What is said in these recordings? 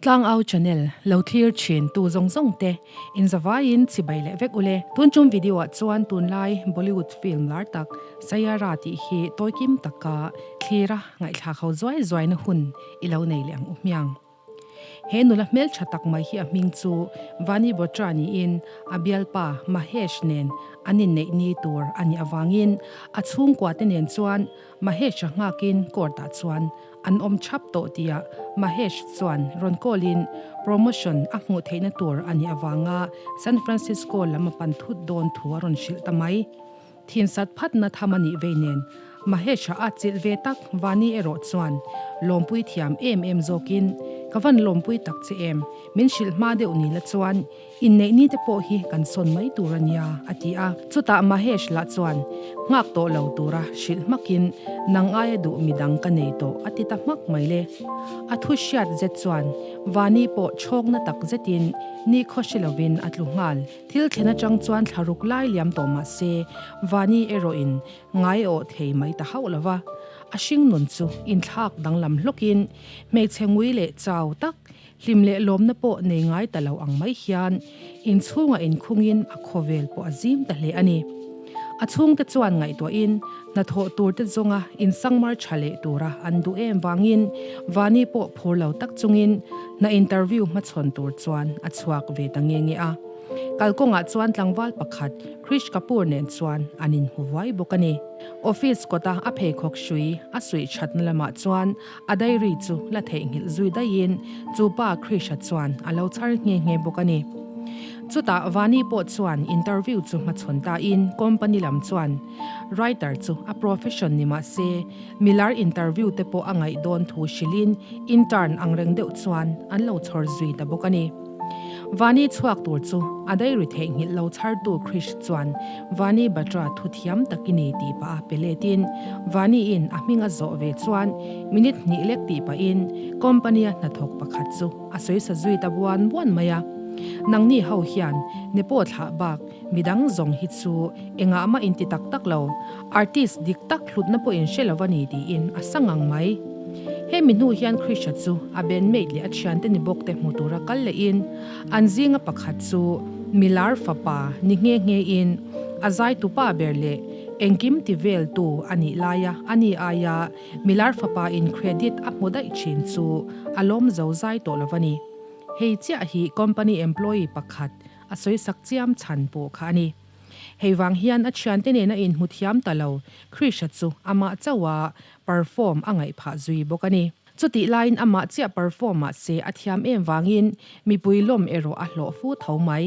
Tlangau channel lo thlir thin tu zawng zawng te in zavaiin chibai leh vek ule. Tun tum video ah chuan tunlai Bollywood film lar tak Saiyaara tih hi tawikim taka thlira ngaihthlak ho zuai zuaina hun i lo nei leh ang u hmiang. He nula hmeltha tak mai hi a hming chu Vani Botra niin a bialpa Mahesh nen an inneih ni tur a nih avangin a chhungkua te nen chuan Mahesh-a nghakin court-ah chuan an awm thap tawh tia Mahesh chuan rawn call-in promotion a hmuh theihna tur a nih avanga San Francisco lam a pan thut dawn thu a rawn hrilh ta mai. Thinsat phatna tham a nih vei nen Mahesh-a a chilh ve tak Vani erawh chuan lawmpui thiam em em zawkin, Ka van lawmpui tak che em, min hrilh hma deuh ni la chuan inneih ni te pawh hi kan sawn mai tur a nia, a ti a. Chutah Mahesh lah chuan nghak tawh lo tura hrilh hmakin, Nang aia duh midang ka nei tawh, a ti ta hmak mai le. A thu hriat zet chuan Vani pawh chhawkna tak zetin ni khaw hre lovin a tlu nghal. Thil thlen atang chuan thla ruk lai liam tawh mah se, Vani erawhin ngai awh thei mai ta hauh lo va. A hring nun chu inthlak danglam hlawkin hmeichhe ngui leh chau tak, hlim leh lawmna pawh nei ngai ta lo ang mai hian inchhungah inkhungin a khawvel pawh a zim ta hle a ni. A chhungte chuan ngaihtuahin hnathawh turte zawnga insangmar tha leh tura an duh em vangin Vani pawh phur lo tak chungin hna interview hmachhawn tur chuan a chhuak ve ta nge nge a. Kalkawngah chuan tlangval pakhat Krish Kapoor nen chuan an inhmu vuai bawk a ni. Office kawta a pheikhawk hrui a suih thatna lamah chuan a diary chu la theihnghilh zui daihin chu pa Krish-a chuan a lo chhar nghe nghe bawk a ni. Chutah Vani pawh chuan interview chu hmachhawn tain company lam chuan writer chu a profession ni mah se milar interview te pawh a ngaih dawn thu hrilhin intern ang reng deuh chuan an lo chhawr zui ta bawk a ni. Vani chhuak tur chu a diary theihnghilh lo chhartu Krish chuan Vani Batra thu thiam tak i ni tih pah a pe letin Vani-in a hming a zawh ve chuan minute hnih lek tih pahin company-a hnathawk pakhat chu a sawi sa zui ta buan buan mai a. Nangni ho hian Nepo thlah bak midang zawng hi chu engah mah inti tak tak lo, artist dik tak hlutna pawh in hre lo a ni tiin a sa ngang mai. Hemi hnu hian Krisha chu a bandmate leh a thiante ni bawk te hmu tura kal lehin an zinga pakhat chu milar fapa ni nghe nghe in a zai tupa ber leh engkim ti vel tu a nih laia a ni aia milar fapa in credit a hmu daih thin chu a lawm zo zai tawh lo a ni. Hei chiah hi company employee pakhat a sawisak chiam chhan pawh kha a ni. Hei vang hian a thiante nena inhmu thiam ta lo Krisha chu amah chauha perform a ngaih phah zui bawk a ni. Chutih laiin amah chiah perform mah se a thiam em vangin mipui lawm erawh a hlawh fu tho mai.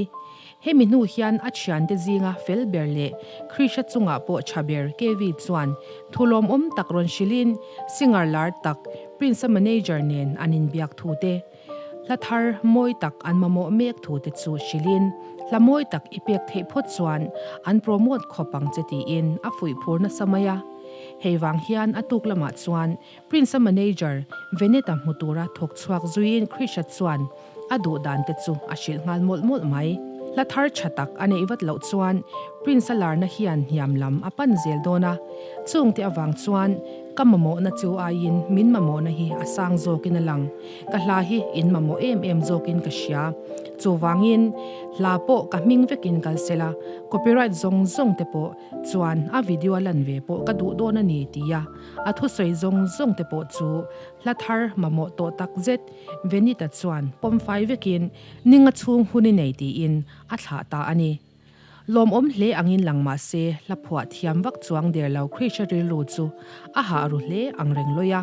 Hemi hnu hian a thiante zinga fel ber leh Krisha chungah pawh tha ber KV chuan thu lawmawm tak rawn hrilhin singer lar tak Prince-a manager nen an inbiak thu te Hla thar mawi tak an mamawh mek thu te chu hrilhin, hla mawi tak i pek theih phawt chuan an promote khawp ang che tiin a fuih phur nasa mai a. Hei vang hian a tuk lamah chuan Prince-a manager Veneta hmu tura thawk chhuak zuiin Krisha chuan a duh dan te chu a hrilh nghal mawlh mawlh mai. Hla thar tha tak a neih vat loh chuan Prince-a larna hian hniam lam a pan zel dawn a, chungte avang chuan ka mamawhna chu aiin min mamawhna hi a sang zawkin a lang. Ka hla hi in mamawh em em zawkin ka hria. Chuvangin hla pawh ka hming vekin kal se la, copyright zawng zawng te pawh chuan a video a lan ve pawh ka duh dawn a ni tia a thusawi zawng zawng te pawh chu hla thar mamawh tawh tak zet Venita chuan pawm fai vekin ninga chhung hun i nei tiin a thlah ta a ni. Lawmawm hle angin lang mah se hla phuah thiam vak chuang der lo Krisha rilru chu a hah ru hle ang reng lawih a.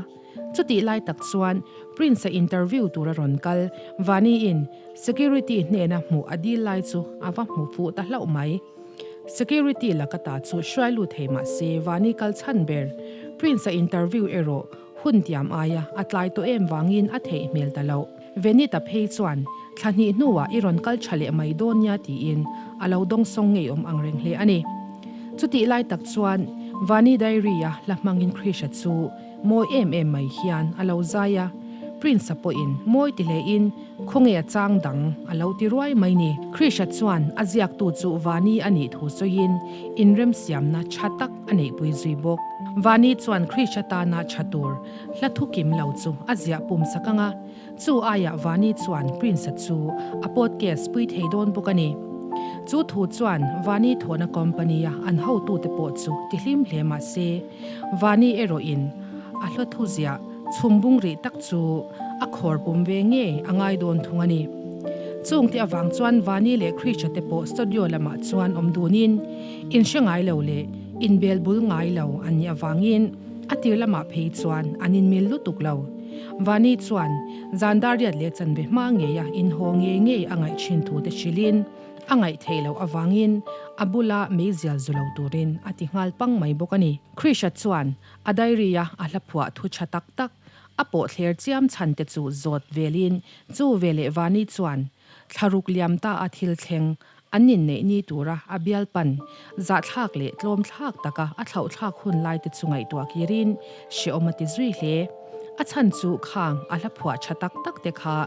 Chutih lai tak chuan Prince-a interview tura rawn kal Vani-in security hnena hmuh a dil lai chu a va hmu fuh ta hlauh mai. Security laka ta chu hruai lut thei mah se Vani kal chhan ber Prince-a interview erawh hun tiam aia a tlai tawh em vangin a theih hmel ta loh. Venita phei chuan thla hnih hnuah i rawn kal tha leh mai dawn nia tiin a lo dawngsawng ngeiawm ang reng hle a ni. Chutih lai tak chuan Vani Diary-a hla hmangin Krisha chu mawi em em mai hian a lo zai a, Prince-a pawhin mawi ti hlein khawnge a chang dang a lo ti ruai mai ni. Krisha chuan a ziaktu chu Vani a nih thu sawiin inremsiamna tha tak a neihpui zui bawk. Vani chuan Krish atana tha tur hla thu kim lo chu a ziah pum sak ang a, chu aiah Vani chuan Prince-a chu a podcast pui thei dawn bawk a ni. Chu thu chuan Vani thawhna company-a an hotute pawh chu tihlim hle mah se, Vani erawhin a hla thu ziah chhum bung rih tak chu a khawr pum ve ngei a ngai dawn thung a ni. Chungte avang chuan Vani leh Krisha te pawh studio lamah chuan awm dunin inhre ngai lo leh inbel bul ngai lo an nih avangin a tir lamah phei chuan an inmil lutuk lo. Vani chuan zan dar riat leh chanve hma ngeia inhaw ngei ngei a ngaih thin thu te hrilhin a ngaih theih loh avangin a bula meizial zu lo turin a ti nghal pang mai bawk a ni. Krisha chuan a diary-a a hla phuah thu tha tak tak a pawh thler chiam chhan te chu zawt velin chu veleh Vani chuan thlaruk liam ta a thil thleng an inneih ni tura a bial pan zahthlak leh tlawmthlak taka a thlauhthlak hun lai te chu ngaihtuah kirin hrehawm a ti zui hle. A chhan chu khang a hla phuah tha tak tak te kha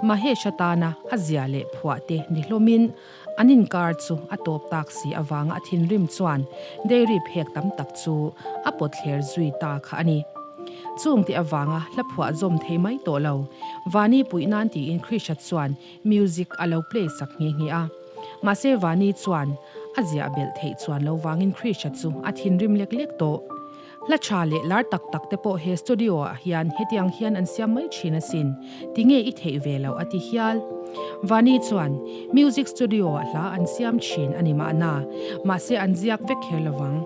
Mahesh atana a zia leh phuah te ni hlawmin an inkar chu a tawp tak si avanga a thinrim chuan dairy phek tam tak chu a pawt thler zui ta kha a ni. Chung te avanga hla phuah zawm thei mai tawh lo. Vani puih nan tiin Krisha chuan music a lo play sak nghe nghe a. Mahse Vani chuan a ziah belh theih chuan lo vangin Krisha chu a thinrim lek lek tawh. Hla tha leh lar tak tak te pawh he studio ah hian hetiang hian an siam mai thin asin, tinge i theih ve loh a ti hial. Vani chuan music studio ah hla an siam thin a ni mahna, mahse an ziak vek kher lovang.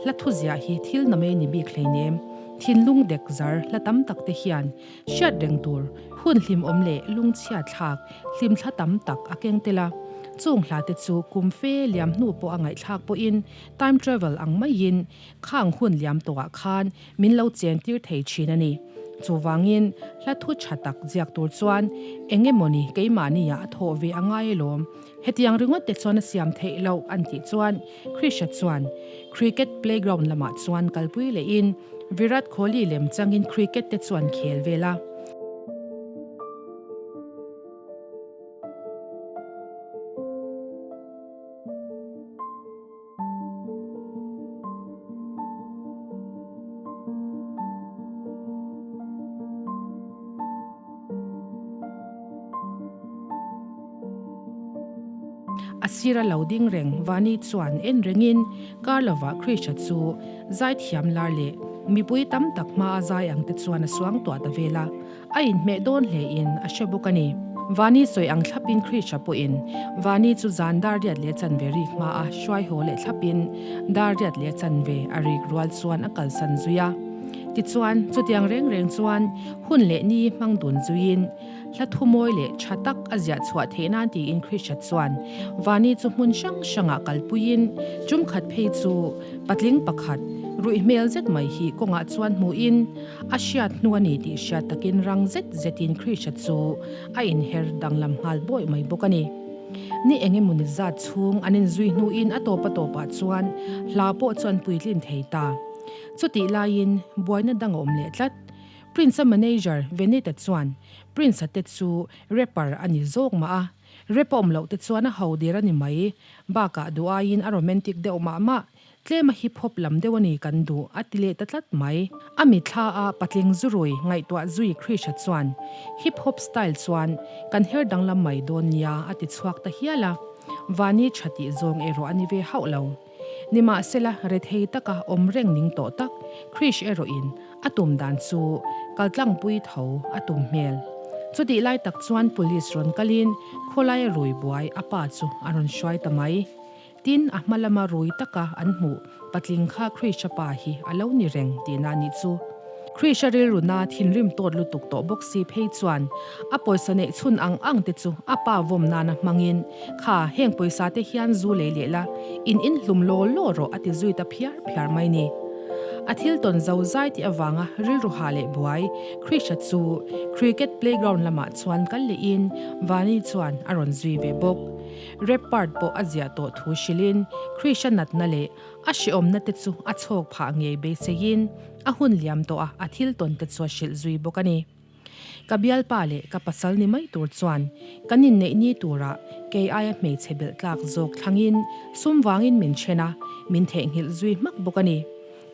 Hla thu ziah hi thil na mai ni bik hleinem, thinlung dek zar hla tam tak te hian hriat reng tur hun hlimawm leh lungchhia thlak hlimthla tam tak a keng tel a. Chung hla te chu kum fe liam hnu pawh a ngaihthlak pawhin time travel ang maiin Khang hun liam tawhah khan min lo chen tir thei thin a ni. Chuvangin hla thu tha tak ziak tur chuan eng emawni keimahniah a thawh ve a ngai alawm. Hetiang ringawt te chuan a siam theih loh an tih chuan Krisha chuan cricket playground lamah chuan kalpui lehin Virat Kohli lem changin cricket te chuan khel vel a. A sira lo ding reng Vani chuan en rengin kar lovah Krisha chu zaithiam lar leh mipui tam tak hmaa zai ang te chuan a suang tuah ta vel a. A inhmeh dawn hlein a hre bawk a ni. Vani sawi ang thlapin Krisha pawhin Vani chu zan dar riat leh chanve rik hmaa hruai haw leh thlapin dar riat leh chanve a rik rual chuan a kalsan zui a. Tichuan, chutiang reng reng chuan hun leh ni hmang dun zuiin hla thumawi leh tha tak a ziah chhuah theih nan tiin Krisha chuan Vani chu hmun hrang hrangah kalpuiin tumkhat phei chu patling pakhat ruih hmel zet mai hi kawngah chuan hmuhin A hriat hnu a ni tih hriat takin rang zet zetin Krisha chu a inher danglam nghal bawih mai bawk a ni. Ni eng emaw ni zat chhung an inzui hnuin a tawp a tawpah chuan hla pawh chuan puitlin thei ta. Chutih laiin buaina dang a awm leh tlat. Prince-a manager Venita chuan Prince-a te chu rapper a ni zawk mah a, rap a awm loh te chuan a ho der a ni mai, bakah duh aiin a romantic deuh mah mah. Tlem a hip hop lam deuh a ni kan duh, a ti leh ta tlat mai. A mitthla a patling zurui ngaihtuah zui Krisha chuan hip hop style chuan kan her danglam mai dawn nia a ti chhuak ta hial a, Vani tha tih zawng erawh a ni ve hauh lo. Nimahsela rethei taka awm reng ning tawh tak Krish erawhin a tum dan chu kaltlangpui tho a tum hmel. Chutih lai tak chuan police rawn kalin khawlaia rui buai a pa chu a rawn hruai ta mai. Tin, a hma lama rui taka an hmuh patling kha Krisha pa hi a lo ni reng tihna a nih chu. Krisha rilruna thinrim tawt lutuk tawh bawk si phei chuan a pawisa neih chhun ang ang te chu a pa vawm nana hmangin, Kha, heng pawisa te hian zu lei leh la, in inhlum law law rawh a ti zui ta phiar phiar mai ni. A thil tawn zo zai tih avanga rilru hah leh buai Krisha chu cricket playground lamah chuan kal lehin Vani chuan a rawn zui ve bawk. Rap part pawh a ziah tawh thu hrilhin Krisha natna leh a hrehawmna te chu a chhawk phah ngei beiseiin a hun liam tawh a, a thil tawn te chu a hrilh zui bawk a ni. Ka bialpa leh ka pasal ni mai tur chuan kan inneih ni turah kei aia hmeichhe belh tlak zawk thlangin sum vangin min then a, min theihnghilh zui hmak bawk a ni.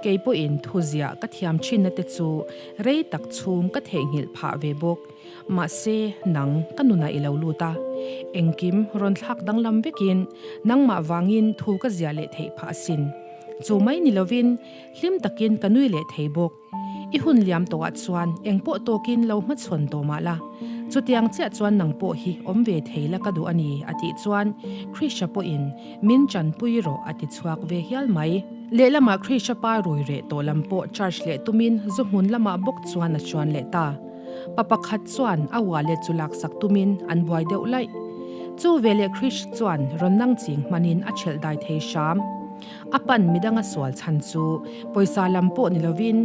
Kei pawhin thuziah ka thiam thinna te chu rei tak chhung ka theihnghilh phah ve bawk. Mahse, nang ka nunah i lo lut a, engkim rawn thlak danglam vekin nangmah vangin thu ka ziah leh theih phah asin. Chu mai ni lovin hlim takin ka nui leh thei bawk. I hun liam tawhah chuan eng pawh tawkin lo hmachhawn tawh mah la, chutiang chiah chuan nang pawh hi awm ve thei la ka duh a ni, a tih chuan Krisha pawhin min chanpui rawh a ti chhuak ve hial mai. Lehlamah Krisha pa rui reh tawh lam pawh charge leh tumin zu hmun lamah bawk chuan a chuan leh ta. Pa pakhat chuan a wallet chu laksak tumin an buai deuh laih. Chu veleh Krish chuan rawn nang ching hmanin a chelh dai thei hram. A pan midang a sual chhan chu pawisa lam pawh ni lovin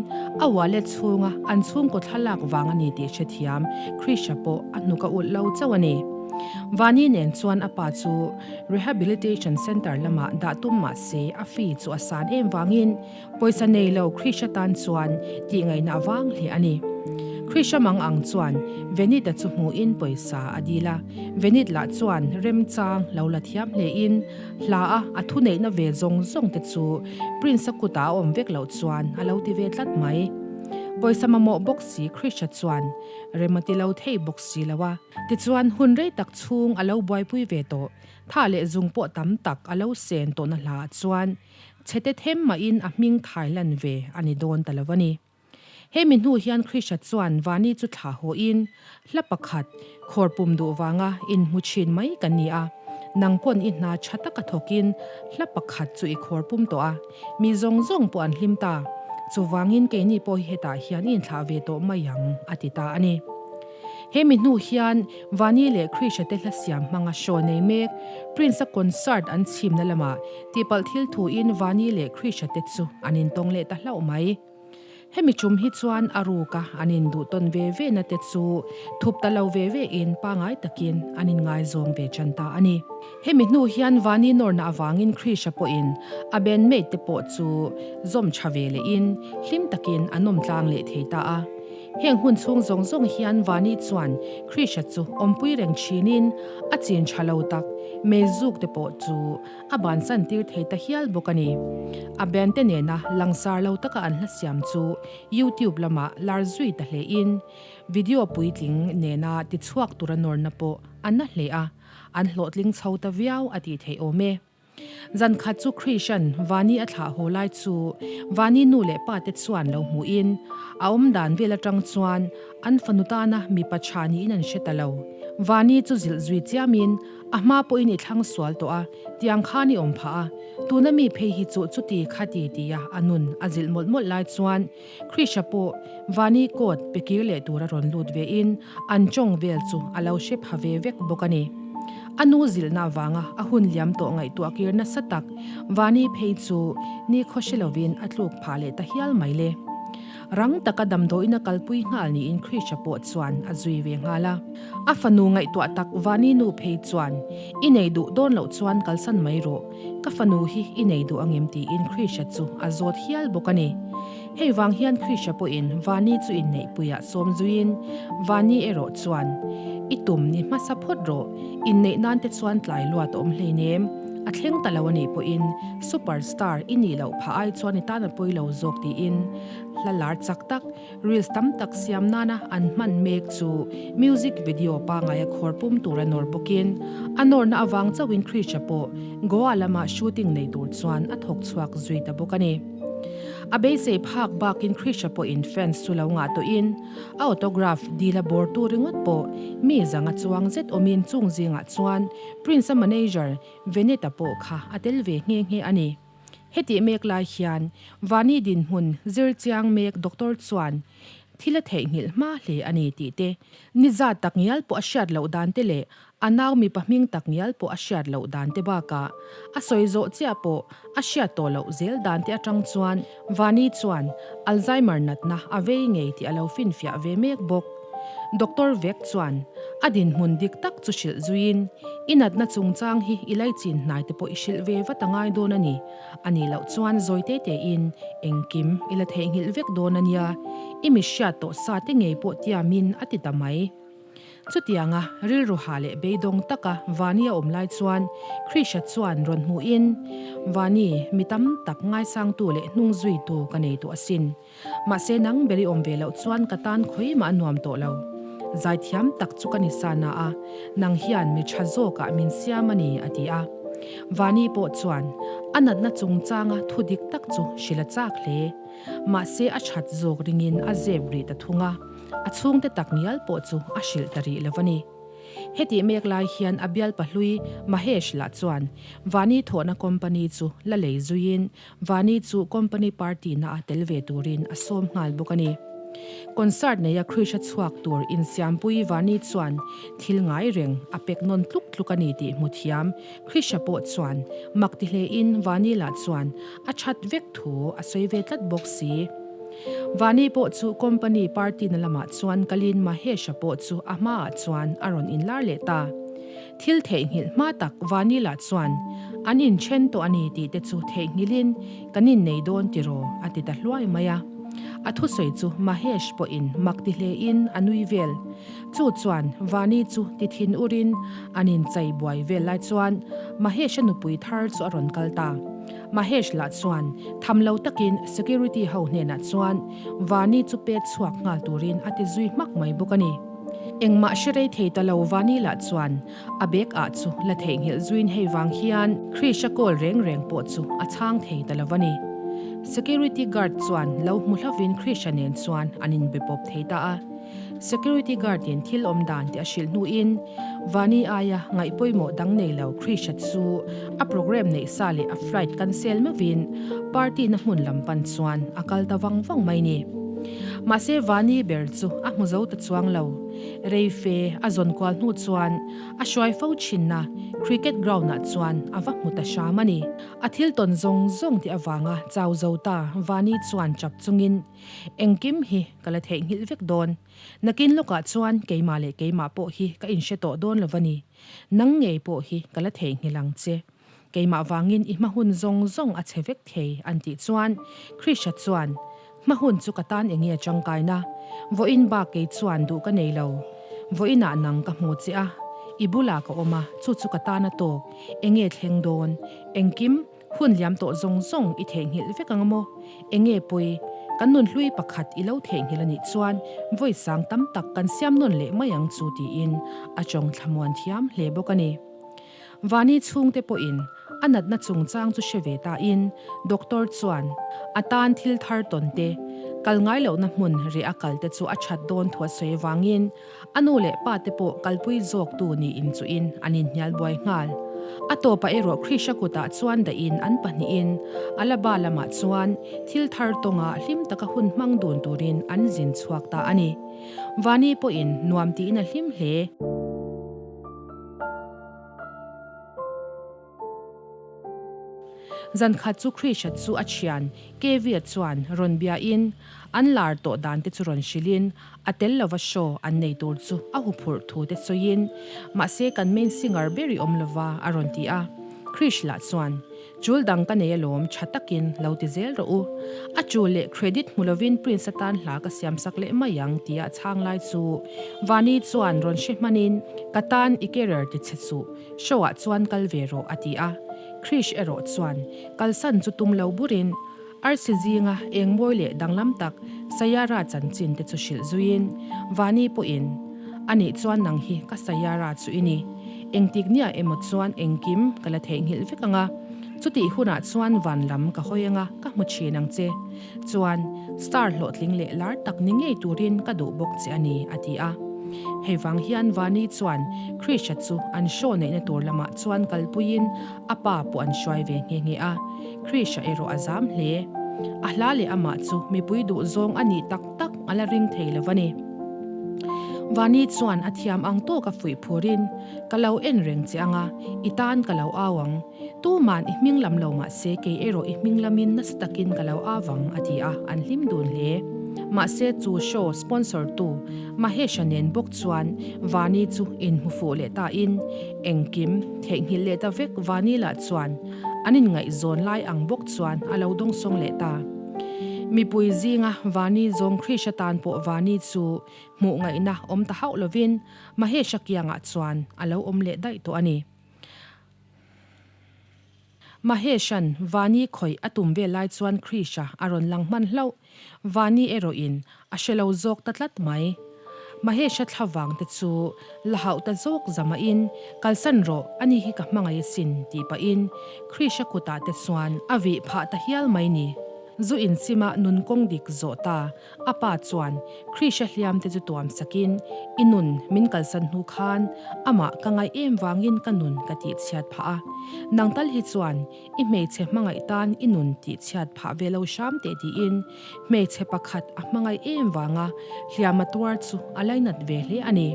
a wallet chhunga an chhungkaw thlalak vang a ni tih hrethiam Krisha pawh a hnuk a ulh lo chauh a ni. Vani nen chuan a pa chu Rehabilitation Centre lamah dah tum mah se a fee chu a san em vangin Pawisa nei lo Krisha tan chuan tih ngaihna vang hle a ni. Krisha mang ang chuan Venita chu hmuhin pawisa a dil a, Venit lah chuan remchang lo la thiam hlein hla a a thuneihna ve zawng zawng te chu Prince-a kutah a awm vek loh chuan a lo ti ve tlat mai. Pawisa mamawh bawk si Krisha chuan rem a ti lo thei bawk si lo a. Tichuan hun rei tak chhung a lo buaipui ve tawh, tha leh zung pawh tam tak a lo sen tawhna hlaah chuan Chhete them mahin a hming thai lan ve a ni dawn ta lo a ni. Hemi hnu hian Krisha chuan Vani chu thlah hawhin hla pakhat khawr pum duh vanga inhmu thin mai kan ni a, nang pawn i hna tha taka thawkin hla pakhat chu i khawr pum tawh a, mi zawng zawng pawh an hlim ta, chuvangin keini pawh hi hetah hian i inthlah ve tawh mai ang, a ti ta a ni. Hemi hnu hian Vani leh Krisha te hla siam hmanga show nei mek Prince-a concert an chhimna lamah Tihpalh thil thuin Vani leh Krisha te chu an intawng leh ta hlauh mai. Hemi tum hi chuan a ruka an induh tawn ve ve na te chu thup ta lo ve ve in pangai takin an inngaizawng ve tan ta a ni. Hemi hnu hian Vani nawrna avangin Krisha pawhin a bandmate te pawh chu zawm tha ve lehin hlim takin an awm tlang leh thei ta a. Heng hun chhung zawng zawng hian Vani chuan Krisha chu awmpui reng thinin a chin tha lo tak meizuk te pawh chu a bansan tir thei ta hial bawk a ni. A band te nena langsar lo taka an hla siam chu YouTube lamah lar zui ta hlein video puitling nena tichhuak tura nawrna pawh a na hle a, an hlawhtling chho ta viau a tih theih awm e. Zan khat chu Krishan Vani a thlah haw lai chu Vani nu leh pa te chuan lo hmuhin a awm dan vel atang chuan an fanu tana mipa tha niin an hre ta lo. Vani chu zilh zui chiamin a hma pawhin i thlang sual tawh a, tiang khan i awm phah a, tuna mi phei hi chu chuti kha ti tia a nun a zilh mawlh mawlh lai chuan Krisha pawh Vani coat pe kir leh tura rawn lut vein an tawng vel chu a lo hre pha ve vek bawk a ni. A nu zilhna avanga a hun liam tawh ngaihtuah kir nasa tak Vani phei chu ni khaw hre lovin a tluk phah leh ta hial mai le. Rang taka damdawiin a kalpui nghal niin Krisha pawh chuan a zui ve nghal a. A fanu ngaihtuah tak Vani nu phei chuan, I nei duh dawn loh chuan kalsan mai rawh, ka fanu hi i nei duh angem tiin Krisha chu a zawt hial bawk a ni. Hei vang hian Krisha pawhin Vani chu inneihpuiah sawm zuiin Vani erawh chuan, I tum ni hmasa phawt rawh, inneih nan te chuan tlai luat a awm hleinem, a thleng ta lo a nih pawhin super star i nih loh phah ai chuan i tan a pawi lo zawk tiin hla lar chak tak Reels tam tak siam nana an hman mek chu music video pangaia khawr pum tur a nawr bawkin a nawrna avang chauhin Krisha pawh Goa lama shooting nei tur chuan a thawk chhuak zui ta bawk a ni. A beisei phak bakin Krisha pawhin fans chu lo ngah tawhin a autograph dil a bawr tur ringawt pawh mi zanga chuang zet awmin chung zingah chuan Prince-a manager Veneta pawh kha a tel ve nghe nghe a ni. Hetih mek lai hian Vani dinhmun zir chiang mek doctor chuan thil a theihnghilh hma hle a ni tih te, ni zat tak ngial pawh a hriat loh dan te leh a nau mipa hming tak ngial pawh a hriat loh dan te bakah a sawi zawh chiah pawh a hriat tawh loh zel dan te atang chuan Vani chuan Alzheimer natna a vei ngei tih a lo finfiah ve mek bawk. Doctor vek chuan a dinhmun dik tak chu hrilh zuiin, I natna chungchang hi i laichin hnai te pawh i hrilh ve vat a ngai dawn a ni. A nih loh chuan zawi te tein engkim i la theihnghilh vek dawn a nia, i mi hriat tawh sa te ngei pawh tiamin a ti ta mai. Chutianga rilru ha leh beidawng taka Vani a awm lai chuan Krisha chuan rawn hmuhin, Vani, mi tam tak ngaisangtu leh hnung zuitu ka nei tawh asin. Mahse nang ber i awm ve loh chuan ka tan khawi mah a nuam tawh lo. Zaithiam tak chu ka ni sa na a, nang hian mi tha zawkah min siam a ni, a ti a. Vani pawh chuan a natna chungchanga thu dik tak chu hrilh a chak hle. Mahse a that zawk ringin a zep rih ta thung a, a chhungte tak ngial pawh chu a hrilh ta rih lo a ni. Hetih mek lai hian a bialpa hlui Mahesh lah chuan Vani thawhna company chu la lei zuiin Vani chu company party na a tel ve turin a sawm nghal bawk a ni. Concert neia Krisha chhuak tur insiampui Vani chuan thil ngai reng a pek nawn tluk tluk a ni tih hmu thiam Krisha pawh chuan mak ti hlein Vani lah chuan a that vek thu a sawi ve tlat bawk si. Vani pawh chu company party na lamah chuan kalin Mahesh-a pawh chu a hmaah chuan a rawn inlar leh ta. Thil theihnghilh hma tak Vanila chuan an inthen tawh a ni tih te chu theihnghilhin kan innei dawn tiraw a ti ta hluai mai a. A thusawi chu Mahesh pawhin mak ti hlein a nui vel. Chu chuan Vani chu ti thin urin an inchei buai vel lai chuan Mahesh-a nupui thar chu a rawn kal ta. Mahesh lah chuan tham lo takin security ho hnenah chuan Vani chu pet chhuak nghal turin a ti zui hmak mai bawk a ni. Engmah hre rei thei ta lo Vani lah chuan a bag ah chu la theihnghilh zuin hei vang hian Krish-a call reng reng pawh chu a chhang thei ta lo a ni. Security guard chuan lo hmu hlovin Krish-a nen chuan an inbe pawp thei ta a. Security guard in thil awm dan tih a hrilh hnuin Vani aia ngaih pawimawh dang nei lo Krish-a chu a program neih sa leh a flight cancel meuhin party na hmun lam pan chuan a kal ta vang vang mai ni. Mahse Vani ber chu a hmu zo ta chuang lo. Rei fe a zawn kual hnu chuan a hruai fo thinna cricket ground ah chuan a va hmu ta hram a ni. A thil tawn zawng zawng tih avanga chau zo ta Vani chuan chap chungin engkim hi ka la theihnghilh vek dawn. Nakin lawkah chuan keimah leh keimah pawh hi ka inhre tawh dawn lo va ni. Nang ngei pawh hi ka la theihnghilh ang che. Keimah vangin i hma hun zawng zawng a che vek thei an tih chuan Krisha chuan, Hma hun chu ka tan enge a tangkaina? Vawiin bak kei chuan duh ka nei lo. Vawiinah nang ka hmu che a, i bulah ka awm a, chu chu ka tan a tawk. Enge thleng dawn? Engkim, hun liam tawh zawng zawng i theihnghilh vek ang maw? Enge pawi? Kan nun hlui pakhat i lo theihnghilh a nih chuan vawi sang tam tak kan siam nawn leh mai ang chu tiin a tawng thlamuan thiam hle bawk a ni. Vani chhungte pawhin a natna chungchang chu hre ve tain doctor chuan a tan thil thar tawn te, kal ngai lohna hmun reh a kal te chu a that dawn thu a sawi avangin a nu leh pa te pawh kalpui zawktu niin chuhin an inhnial buai nghal. A tawpah erawh Krisha kutah chuan dahin an pahnihin Alaba lamah chuan thil thar tawnga hlim taka hun hmang dun turin an zin chhuak ta a ni. Vani pawhin nuam tiin a hlim hle. Zan khat chu Krisha chu a thian Kevia chuan rawn biain an lar tawh dan te chu rawn hrilhin a tel lova show an nei tur chu a huphurh thu te sawiin mahse kan main singer ber i awm lova a rawn ti a. Krish lah chuan Chul dang ka nei alawm tha takin lo ti zel rawh u. A chul leh credit hmu lovin Prince atan hla ka siam sak leh mai ang tia chhang lai chu Vani chuan rawn hre hmanin ka tan i career ti chhe suh, show ah chuan kal ve rawh a ti a. Krish erawh chuan kalsan chu tum lo burin arsi zinga eng mawi leh danglam tak Sayara chanchin te chu hrilh zuiin Vani pawhin Anih chuan nang hi ka Sayara chu i ni. Engtik nia emaw chuan engkim ka la theihnghilh vek ang a, chutih hunah chuan van lam ka hawi ang a, ka hmu thin ang che. Chuan, star hlawhtling leh lar tak ni ngei turin ka duh bawk che a ni, a ti a. Hei vang hian Vani chuan Krisha chu an show neihna tur lamah chuan kalpuiin a pa pawh an hruai ve nghe nghe a, Krisha erawh a zam hle. A hla leh amah chu mipui duhzawng a nih tak tak a la ring thei lo a ni. Vani chuan a thiam ang tawk a fuih phurin, Ka lo en reng che ang a, i tan ka lo au ang. Tuman i hming lam lo mah se kei erawh i hming lamin nasa takin ka lo au ang, a ti a, an hlim dun hle. Mahse chu show sponsor tu Mahesh-a nen bawk chuan Vani chu inhmu fuh leh tain, engkim theihnghilh leh ta vek Vani lah chuan an inngaihzawn lai ang bawk chuan a lo dawngsawng leh ta. Mipui zinga Vani zawng Krisha tan pawh Vani chu hmuh ngaihna awm ta hauh lovin Mahesha kiangah chuan a lo awm leh daih tawh a ni. Mahesha'n Vani khawih a tum vel lai chuan Krisha a rawn lang hman hlauh. Vani erawhin a hre lo zawk ta tlat mai. Mahesha thla vang te chu la hauh ta zawk zamahin, Kalsan rawh, ani hi ka hmangaih asin, tih pahin Krisha kutah te chuan a vih phah ta hial mai ni. Zu inchima nun kawng dik zawh ta A pa chuan Krisha hliam te chu tuam sakin, I nun min kalsan hnu khan amah ka ngaih em vangin ka nun ka tihchhiat phah a. Nang tal hi chuan i hmeichhe hmangaih tan i nun tihchhiat phah ve lo hram teh tiin hmeichhe pakhat a hmangaih em vanga hliam a tuar chu a lainat ve hle a ni.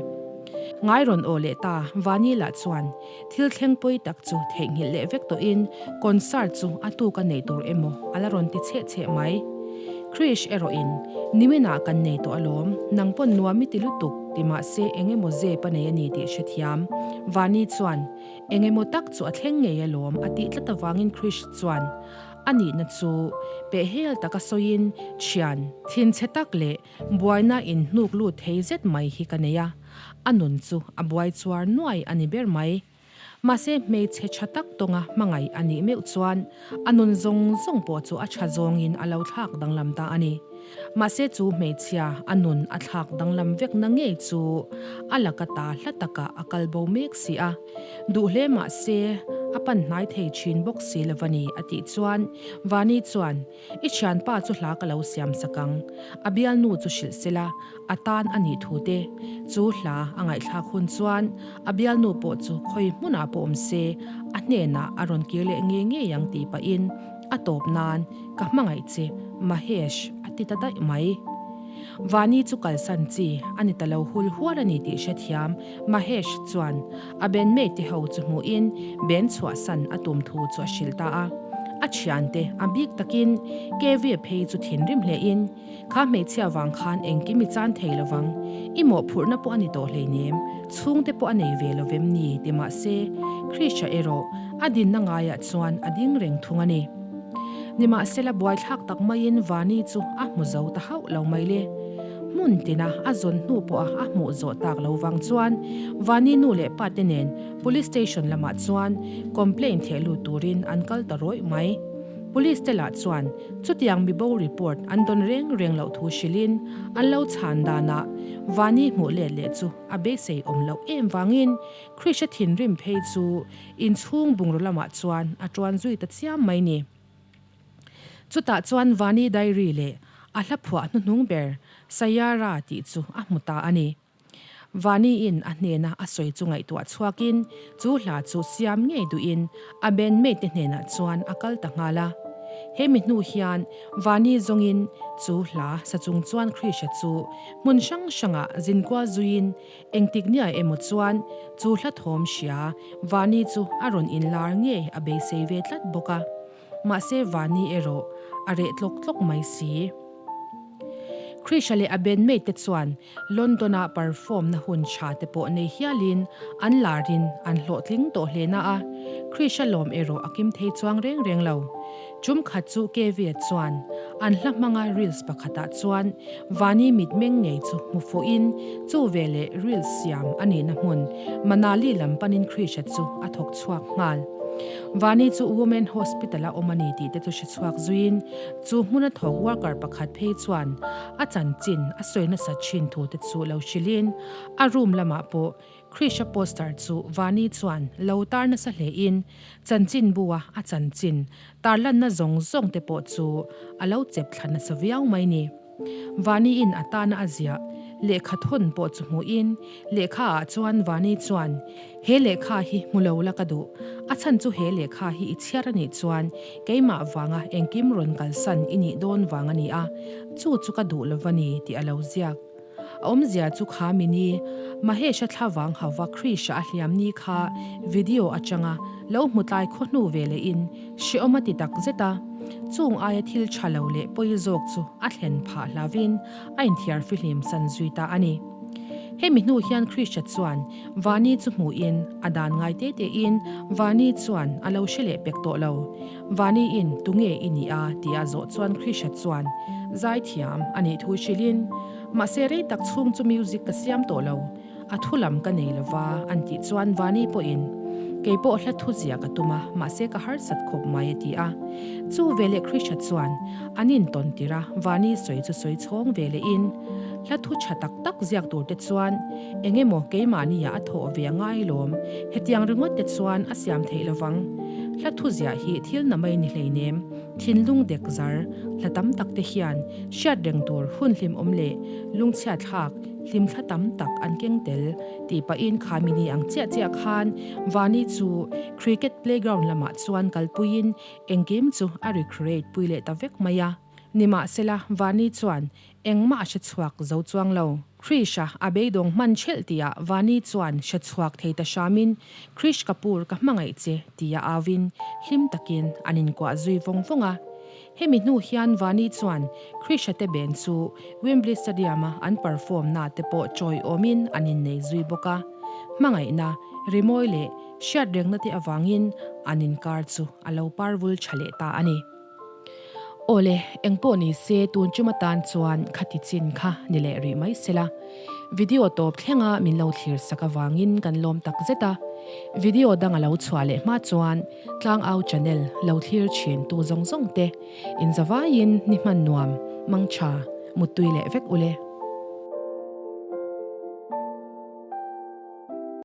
Ngai rawn aw leh ta Vani lah chuan thil thleng pawi tak chu theihnghilh leh vek tawhin concert chu a tuk a nei tur emaw a la rawn ti cheh cheh mai. Krish erawhin, Niminah kan nei tawh alawm, nang pawn nuam i ti lutuk ti mahse eng emaw zep a nei a ni tih hrethiam. Vani chuan, Eng emaw tak chu a thleng ngei alawm a tih tlat avangin Krish chuan a nihna chu pehhel taka sawiin, Thian, thinchhe tak leh Buaina in hnuk lut thei zet mai hi ka nei a, a nun chu a buai chuar nuai a ni ber mai. Mahse hmeichhe tha tak tawnga hmangaih a nih meuh chuan a nun zawng zawng pawh chu a tha zawngin a lo thlak danglam ta a ni. Mahse chu hmeichhia a nun a thlak danglam vekna ngei chu a laka ta hla takah a kal bo mek si a, duh hle mahse a pan hnai thei thin bawk si lo a ni a tih chuan Vani chuan I thianpa chu hla ka lo siam sak ang. A bialnu chu hrilh sela, a tan a nih thu te. Chu hla a ngaihthlak hun chuan a bialnu pawh chu khawi hmunah pawh awm se, a hnenah a rawn kir leh ngei ngei ang tih pahin a tawp nan ka hmangaih che Mahesh a ti ta daih mai. Vani chu kalsan chi a ni ta lo hul hual a ni tih hrethiam Mahesh chuan a bandmate te ho chu hmuhin band chhuahsan a tum thu chu a hrilh ta a. A thiante a bik takin Kevia phei chu thinrim hlein, Kha hmeichhia vang khan engkim i chan thei lovang, i mawhphurhna pawh a ni tawh hleinem, chhungte pawh a nei ve lovem ni ti mahse Krisha erawh a dinna ngaiah chuan a ding reng thung a ni. Nimahsela buaithlak tak maiin Vani chu a hmu zo ta hauh lo mai le. Hmun tina a zawn hnu pawha a hmuh zawh tak lo vang chuan Vani nu leh pa te nen Police Station lamah chuan complaint theh lut turin an kal ta rawih mai. Police te lah chuan chutiang mibo report an dawn reng reng loh thu hrilhin an lo chhan danah Vani hmuh let leh chu a beisei awm loh em vangin Krisha thinrim phei chu Inchhung bungraw lamah chuan a tuan zui ta chiam mai ni. Chutah chuan Vani Diary leh a hla phuah hnuhnung ber Sayara tih chu a hmu ta a ni. Vani-in a hnena a sawi chu ngaihtuah chhuakin chu hla chu siam ngei duhin a bandmate te hnenah chuan a kal ta nghal a. He mi hnu hian Vani zawngin chu hla sa chung chuan Krisha chu hmun hrang hrangah zinkual zuiin Engtik niai emaw chuan chu hla thawm hria Vani chu a rawn inlar ngei a beisei ve tlat bawk a. Mahse Vani erawh a reh tlawk tlawk mai si. Krisha leh a bandmate te chuan London-a perform na hun tha te pawh nei hialin an larin an hlawhtling tawh hle na a, Krisha lawm erawh a kim thei chuang reng reng lo. Tum khat chu Kevia chuan an hla hmanga reels pakhatah chuan Vani mitmeng ngei chu hmu fuhin chu veleh reels siam a nihna hmun Manali lam panin Krisha chu a thawk chhuak nghal. Vani chu Women Hospital-a awm a ni tih te chu hre chhuak zuiin chu hmuna thawk worker pakhat phei chuan a chanchin a sawi nasa thin thu te chu lo hrilhin a room lamah pawh Krisha poster chu Vani chuan lo tar nasa hlein chanchinbu-a a chanchin Tarlanna zawng zawng te pawh chu a lo chep thla nasa viau mai ni. Vani-in a tana a ziah lehkha thawn pawh chu hmuhin lehkha ah chuan Vani chuan, He lehkha hi hmu lo la ka duh. A chhan chu he lehkha hi i chhiar a nih chuan keimah vanga engkim rawn kalsan i nih dawn vang a ni a, chu chu ka duh lo va ni tih a lo ziak. A awmzia chu kha mini Mahesh-a thlavang hauva Krish-a a hliam ni kha video atanga lo hmu tlai khaw hnu ve lehin hrehawm a ti tak zet a. Chung aia thil tha lo leh pawi zawk chu a thlen phah hlavin a inthiar fihlim san zui ta a ni. Hemi hnu hian Krish-a chuan Vani chu hmuhin a dan ngai te tein Vani chuan a lo hre leh pek tawh lo. Vani-in tunge i nih a? tia zawh chuan Krisha chuan, Zaithiam a nih thu hrilhin, Mahse rei tak chhung chu music ka siam tawh lo, a thu lam ka nei lova an tih chuan Vani pawhin, Kei pawh hla thu zia ka tum a, mahse ka harsat khawp mai a ti a. Chu veleh Krisha chuan an intawn tir a, Vani sawi chu sawi chhawng ve lehin, Hla thu tha tak tak ziak tur te chuan eng emaw keimahniah a thawh ve a ngai lawm, hetiang ringawt te chuan a siam theih lovang. Hla thu ziah hi thil na mai ni hleinem. Thinlung dek zar, hla tam tak te hian hriat reng tur hun hlimawm leh lungchhiat thlak hlimthla tam tak an keng tel tih pahin khami ni ang chiah chiah khan Vani chu cricket playground lamah chuan kalpuiin engkim chu a recreate pui leh ta vek mai a. Nimahsela Vani chuan Engmah a hre chhuak zo chuang lo. Krish-a a beidawng hman thelh tihah Vani chuan hre chhuak thei ta hramin, Krish Kapoor ka hmangaih che tia auin hlim takin an inkuah zui vawng vawng a. Hemi hnu hian Vani chuan Krish-a te ben chu Wembley Stadium-a an perform na te pawh chawiawmin an innei zui bawk a. Hmangaihna, rimawi leh hriatrengna te avangin an inkar chu a lo parvul tha leh ta a ni. Awle, engpawh ni se tun chum atan chuan khati chin kha ni leh rih mai sela. Video tawp thlenga min lo thlir sak avangin kan lawm tak zet a. Video dang a lo chhuah leh hma chuan Tlangau channel lo thlir thin tu zawng zawng te inzavaiin ni hman nuam, mangtha, muttui leh vek ule.